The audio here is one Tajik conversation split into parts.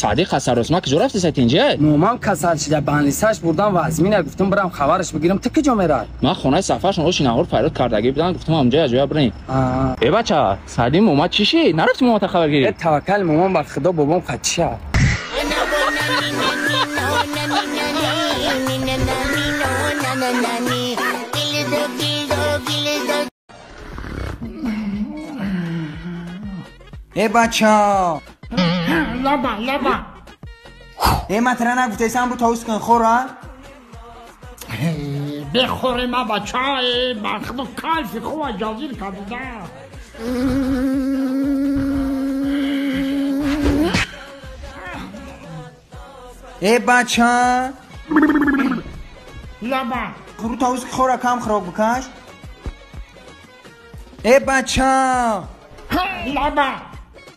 Садиқ қасаросма куҷо рафти сатинҷа? Момам касал шида, банлисаш бурдам ва аз мина гуфтам бирам хабараш бигирам. Ту куҷо мерай? Ман хонаи сафаршон оши наҳор фарёд кардагӣ будам, гуфтам ҳамҷа аҷоя бирем. Э бача, Садиқ мома чӣ шид? Нарафти момата хабар гирӣ? Э таваккал момам ба худо, бобом қачиша. Э бача! Лаба, лаба. Э матра нагуфтесам ру тавус кун хора? Бехӯре ма бача, ба худо кайфи хуба ҷазир кардида. Э бача! Лаба. Ру тавус хора кам хӯрок бикаш. Э бача! Лаба.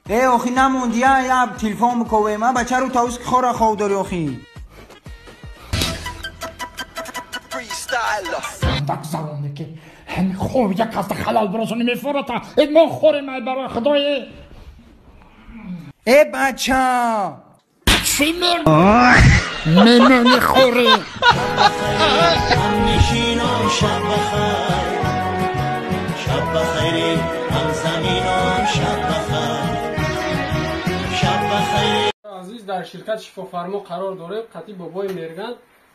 Э охи намонди, я телефон бикова, ма бача ру тавус хора хов дори охи. Так завоне ки ҳами хов як аста халал биросони мефората. Э мо хорем ай барои худои. Э бача! Чӣ мемони хӯрӣ? Шаб бахайр, шаб бахайр, ҳамзаминон, шаб бахайр, шаб бахайр. Азиз, дар ширкати шифофармо қарор дорем, қатъи бобои Мерган.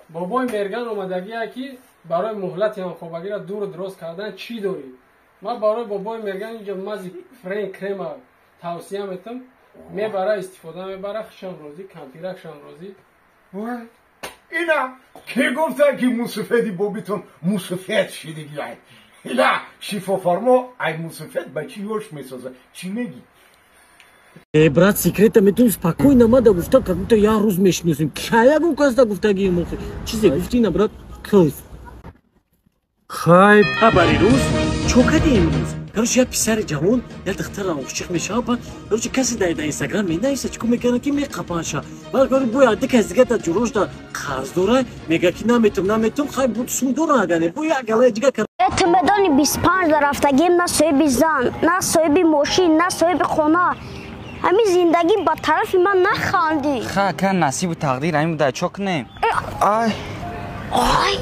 Бобои Мерган омадагие ки барои муҳлати ҳамхобагиро дуру дуроз кардан чӣ дорӣ? Ман барои бобои Мерган инҷо мази френ крема тавсия метам, мебара, истифода мебара, хушам розӣ, кампиракшам розӣ. Ина ки гуфта ки мусуфеди бобитон мусуфед шидигиай? Ина шифофармо ай мусуфед ба чӣ ёш месоза? Чӣ мегӣ? Э, брат, секрета метавонӣ спокойно мада гуфта, как будто як рӯз мешиносем. Каягон кас да гуфтагии мо. Чизе гуфти на, брат, кайф. Кайф. Хабари рӯз чо кади имрӯз? Короче, як писари ҷавон, як духтара ошиқ мешавад, баъд короче касе дар Инстаграм менависа, чӣ кор мекунад ки меқапанша. Баъд короче бояд ду кас дига дар ҷурош дар қарз дора, мега ки наметум, наметум, хай буд сум дора агане, бо як галаи дига. Ту медони 25 дар рафтагием на соҳиби зан, на соҳиби мошин, на соҳиби хона. Ҳамин зиндагӣ ба тарафи ман нахандӣ. Ха, ка насибу тақдир ҳамин буда, чо кунем? Ай. Ай.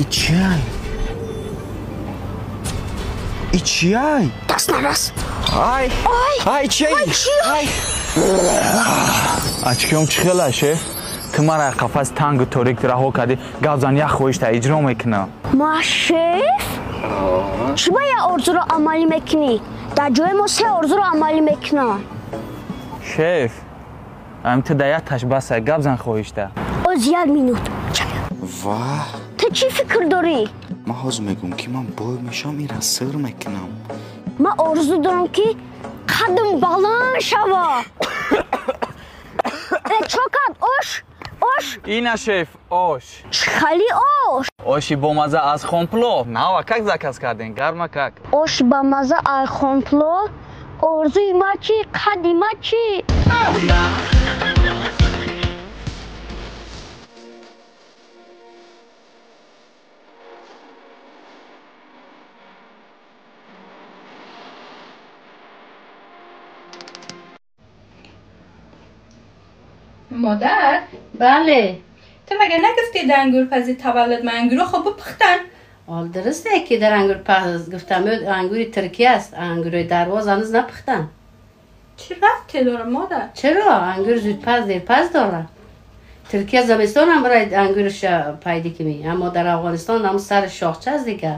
И чиай? И чиай? Даст нарас. Ай. Ай. Ай, чиай? Ай. Ачкиём чӣ хела, шеф? Ту мара қафас тангу торик раҳо кардӣ, гап зан, як хоҳишта иҷро мекунам. Ма шеф? Чӣ ба як орзуро амалӣ мекунӣ? Дар ҷои мо се орзуро амалӣ мекунам. Шеф, ам ту дар як таш баса, гап зан хоҳишта. Оз як минут. Ваҳ. Ту чӣ фикр дорӣ? Ман ҳозир мегӯм ки ман бой мешавам, ира сир мекунам. Ман орзу дорам ки қадам баланд шава. Э, чо кард? Ош? Ош? Ина шеф, ош. Чӣ хали ош? Оши бомаза аз хомпло. Нава как заказ кардем, гарма как? Оши бамаза аз хомпло. Орзуи ма чӣ? Қадди ма чӣ? مادر؟ بله. تو مگه نگفتی در انگور پزی تولد من انگورو خب بپختن؟ آل درسته که در انگور پز گفتم، انگوری ترکیه است، انگوری درواز هنوز نپختن. چه ربطی داره مادر؟ چرا؟ انگور زود پز دیر پز داره. ترکیه زمستان هم برای انگورش پیدا کنی، اما در افغانستان هم سر شاخچه است دیگه.